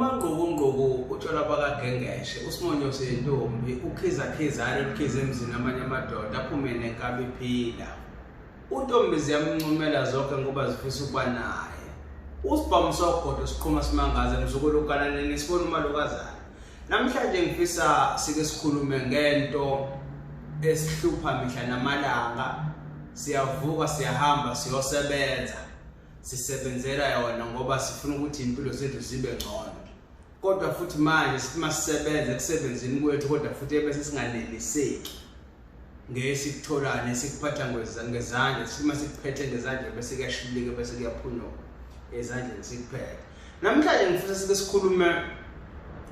Umangqukungquku utshwala bakaGengeshe, uSimonyo sentombi, ukhiza khizane olukhiza emzini amanye amadoda aphume nenkabi iphila. Untombi ziyamncumela zonke ngoba zifisa ukuba naye. Usibhamu sogodo siqhuma simangaze mzukulu ukananeni sibona umalukazana. Namhlanje ngifisa sike sikhulume ngento esihlupha mihla namalanga. Siyavuka siyahamba siyosebenza. Sisebenzela yona ngoba sifuna ukuthi impilo zethu zibe ngcono. Kodwa futhi manje sithi masisebenza ekusebenzeni kwethu kodwa futhi ebese singaneliseki ngesikutholayo nesikuphatha ngezandla, sithi masikuphethe ngezandla bese kuyashibilika bese kuyaphunyuka ezandleni sikuphethe. Namhlanje ngifisa sike sikhulume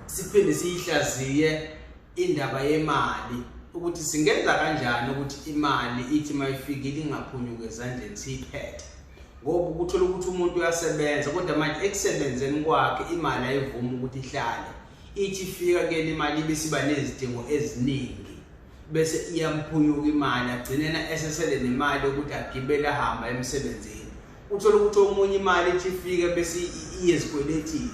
siphinde siyihlaziye indaba yemali ukuthi singenza kanjani ukuthi imali ithi mayifikile ingaphunyuka ezandleni siyiphethe, ngoba ukuthola ukuthi umuntu uyasebenza kodwa manje ekusebenzeni kwakhe imali ayivumi ukuthi ihlale, ithi ifika kuyena imali ibe siba nezidingo eziningi bese iyamphunyuka imali, agcinena esesele nemali yokuthi agibele ahamba emsebenzini. Uthola ukuthi omunye imali ithi ifike bese iye ezikweletini,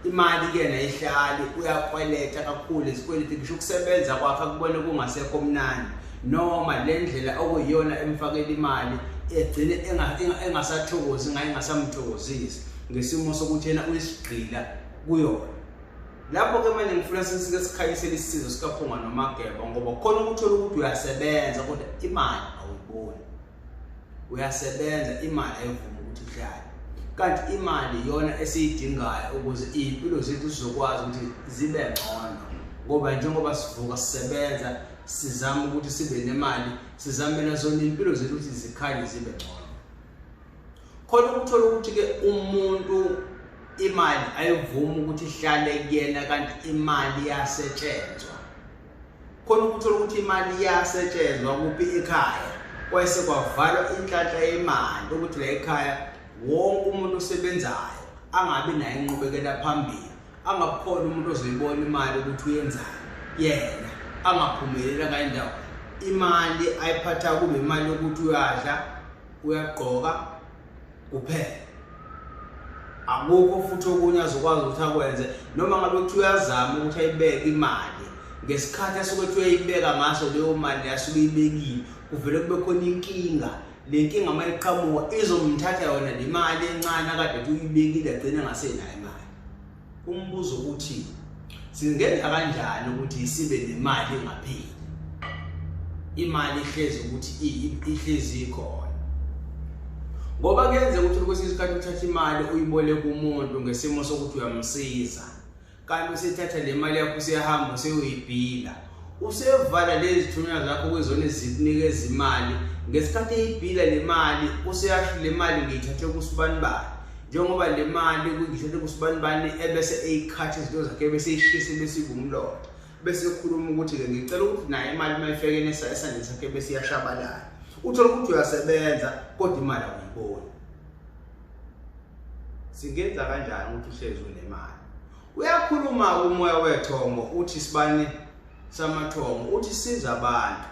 imali kuyena ihlali, uyakweleta kakhulu izikweleti, ngisho ukusebenza kwakhe akubone kungasekho mnandi, noma le ndlela okuyiyona emfakela imali egcine engasathokozi ngayo, engasamthokozisi ngesimo sokuthi yena uyisigqila kuyona. Lapho-ke manje ngifuna sesike sikhanyisele isisizo sikaPhunga noMageba, ngoba khona ukuthola ukuthi uyasebenza kodwa imali awuyiboni, uyasebenza imali ayivumi ukuthi ihlale, kanti imali iyona esiyidingayo ukuze iy'mpilo zethu sizokwazi ukuthi zibe ngcono, ngoba njengoba sivuka sisebenza sizama ukuthi sibe nemali, sizamela zona iy'mpilo zethu ukuthi zikhanye zibe ngcono. Khona ukuthola ukuthi-ke umuntu imali ayivumi ukuthi ihlale kuyena, kanti imali iyasetshenzwa. Khona ukuthola ukuthi imali iyasetshenzwa kuphi ekhaya, kwase kwavalwa inhlanhla yemali ukuthi la ekhaya wonke umuntu osebenzayo angabi nayo inqubekela phambili, angabukhona umuntu ozoyibona imali ukuthi uyenzani yena, angaphumelela ngayindawo. Imali ayiphatha kube imali yokuthi uyadla, uyagqoka kuphela, akukho futhi okunye azokwazi ukuthi akwenze. Noma ngabe kuthi uyazama ukuthi ayibeke imali, ngesikhathi asuke ethi uyayibeka ngaso leyo mali asuke eyibekile, kuvele kube khona inkinga. Le nkinga uma iqhamuka izomthatha yona le mali encane akade ethi uyibekile, agcine engasenayo imali. Umbuzo uthi singenza kanjani ukuthi sibe nemali engapheli, imali ihlezi ukuthi ihlezi ikhona? Ngoba kuyenzeka ukuthi kwesinye isikhathi uthathe imali uyiboleke umuntu ngesimo sokuthi uyamsiza, kanti usethatha le mali yakho useyahamba useyoyibhila, usevala lezi zithunywa zakho kuyizona ezikunikeza imali. Ngesikhathi eyibhila le mali useyasho le mali ngiyithathe kusibanibani, njengoba le mali ngiyithathe kusibanibani, ebese eyikhatha izinto zakhe ebese eyishisa ebese ibumlotha, bese ekhuluma ukuthi-ke ngicela ukuthi naye imali uma ifekene esandleni sakhe bese iyashabalala. Uthole ukuthi uyasebenza kodwa imali awuyiboni. Singenza kanjani ukuthi uhlezi unemali? Uyakhuluma umoya wethongo uthi sibani samathongo uthi siza abantu,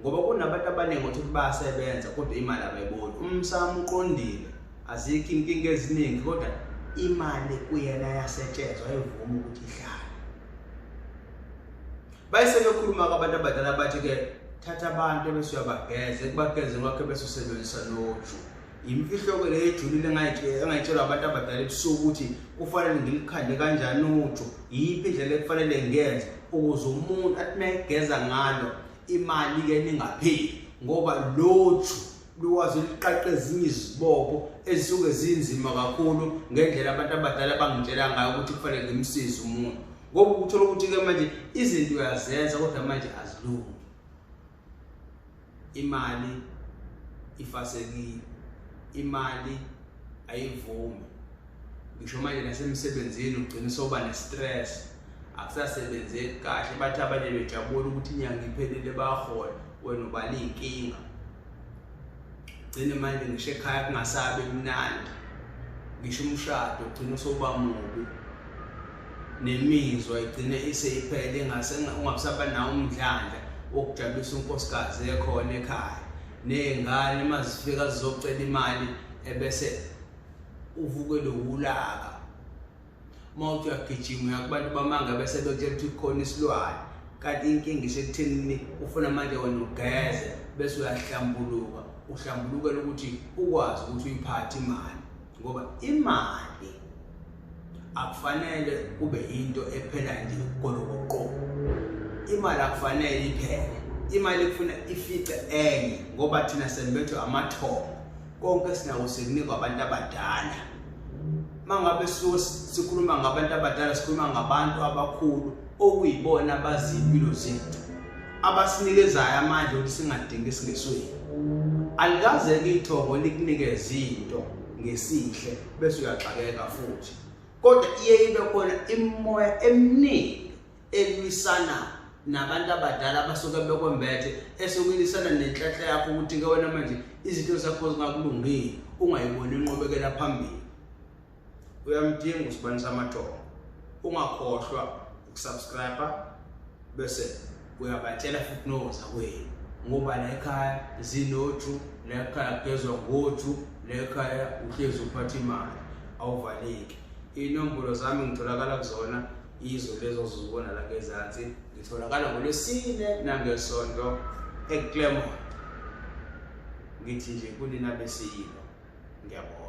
ngoba kunabantu abaningi othi bayasebenza kodwa imali abayiboni. Umsamo uqondile, azikho inkinga eziningi, kodwa imali kuyena yasetshenzwa ayivuma ukuthi ihlale. Bese bekhuluma abantu abadala bathi-ke thatha abantu ebese uyabageza, ekubagezeni kwakhe bese usebenzisa noju. Imfihlo-ke le ejulile engayitshelwa abantu abadala ebusuku ukuthi kufanele ngilikhande kanjani uju, yiphi indlela ekufanele ngiyenze ukuze umuntu athi uma egeza ngalo imali-ke ningapheli, ngoba loju lukwazi liqaqe ezinye izibopho ezisuke zinzima kakhulu ngendlela abantu abadala bangitshela ngayo ukuthi kufanele ngimsize umuntu. Ngoba ukuthola ukuthi-ke manje izinto uyazenza kodwa manje azilungi, imali ifasekile, imali ayivumi, ngisho manje nasemsebenzini ugcina soba ne-stress, akusasebenzeki kahle. Bathi abanye bejabula ukuthi inyanga iphelile bayahola, wena ubala iy'nkinga. Gcine manje ngisho ekhaya kungasabi mnandi, ngisho umshado ugcine usoba mubi, nemizwa igcine iseyiphele, ingase ungabusaba nawo umdlandla wokujabulisa unkosikazi ekhona ekhaya, ney'ngane uma zifika zizocela imali ebese uvukelwe wulaka. Uma uthi uyagijima uya kubantu bamanga bese bekutshela ukuthi kukhona isilwane, kanti inkinga isekuthenini ufuna manje wena ugeze bese uyahlambuluka, uhlambulukela ukuthi ukwazi ukuthi uyiphathe imali, ngoba imali akufanele kube into ephela nje golokoqo. Imali akufanele iphele, imali kufuna ifice enye, ngoba thina sembethwe amathongo, konke sinako sikunikwa abantu abadala. Mangabe suke sikhuluma ngabantu abadala, sikhuluma ngabantu abakhulu okuyibona abazi impilo zethu, abasinikezayo amandla ukuthi singadingi singesweni. Alikaze-ke ithongo likunikeze into ngesihle bese uyaxakeka futhi, kodwa iye ibe khona imimoya eminingi elwisana nabantu abadala abasuke bekwembethe, esuke ilisana nenhlanhla yakho ukuthi ke wena manje izinto zakho zingakulungile, ungayiboni inqubekela phambili. Uyamdinga usibani samathongo. Ungakhohlwa ukusubscribe bese uyabatshela futhi noza kwenu, ngoba la ekhaya zinoju, la ekhaya kugezwa ngoju, la ekhaya uhlezi uphatha imali, awuvaleki. Iy'nombolo zami ngitholakala kuzona yizo lezo ozozibona la ngezansi. Ngitholakala ngoLwesine nangeSonto eClermont. Ngithi nje kunina besiyilo, ngiyabonga.